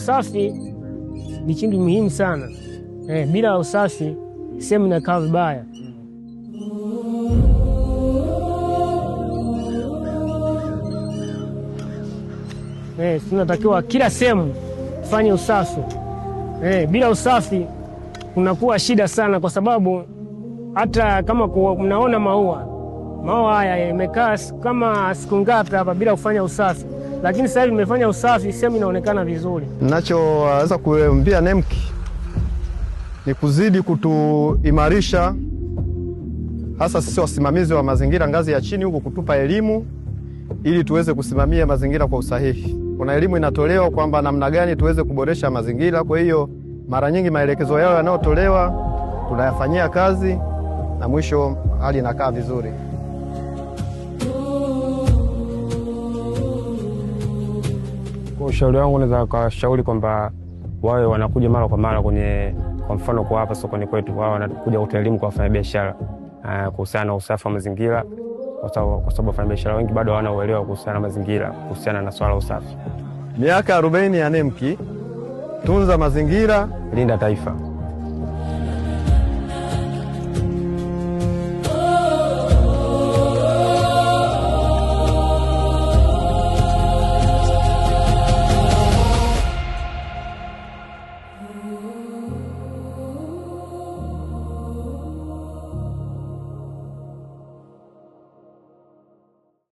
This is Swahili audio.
Usafi ni kitu muhimu sana. Bila usafi sehemu inakaa vibaya. Tunatakiwa kila sehemu tufanye usafi. Bila usafi kunakuwa shida sana, kwa sababu hata kama mnaona maua haya yamekaa kama siku ngapi hapa bila kufanya usafi, lakini sasa hivi nimefanya usafi, sehemu inaonekana vizuri. Ninachoweza kuambia NEMC ni kuzidi kutuimarisha, hasa sisi wasimamizi wa mazingira ngazi ya chini huku, kutupa elimu ili tuweze kusimamia mazingira kwa usahihi. Kuna elimu inatolewa kwamba namna gani tuweze kuboresha mazingira. Kwa hiyo mara nyingi maelekezo yao yanayotolewa tunayafanyia kazi na mwisho hali inakaa vizuri. Kwa ushauri wangu naweza kuwashauri kwamba wawe wanakuja mara kwa mara kwenye, kwa mfano kwa hapa sokoni kwetu, wao wanakuja kutoa elimu kwa wafanyabiashara kuhusiana na usafi wa mazingira, kwa sababu wafanyabiashara wengi bado hawana uelewa kuhusiana na mazingira, kuhusiana na swala usafi. Miaka 40 ya NEMC, tunza mazingira, linda taifa.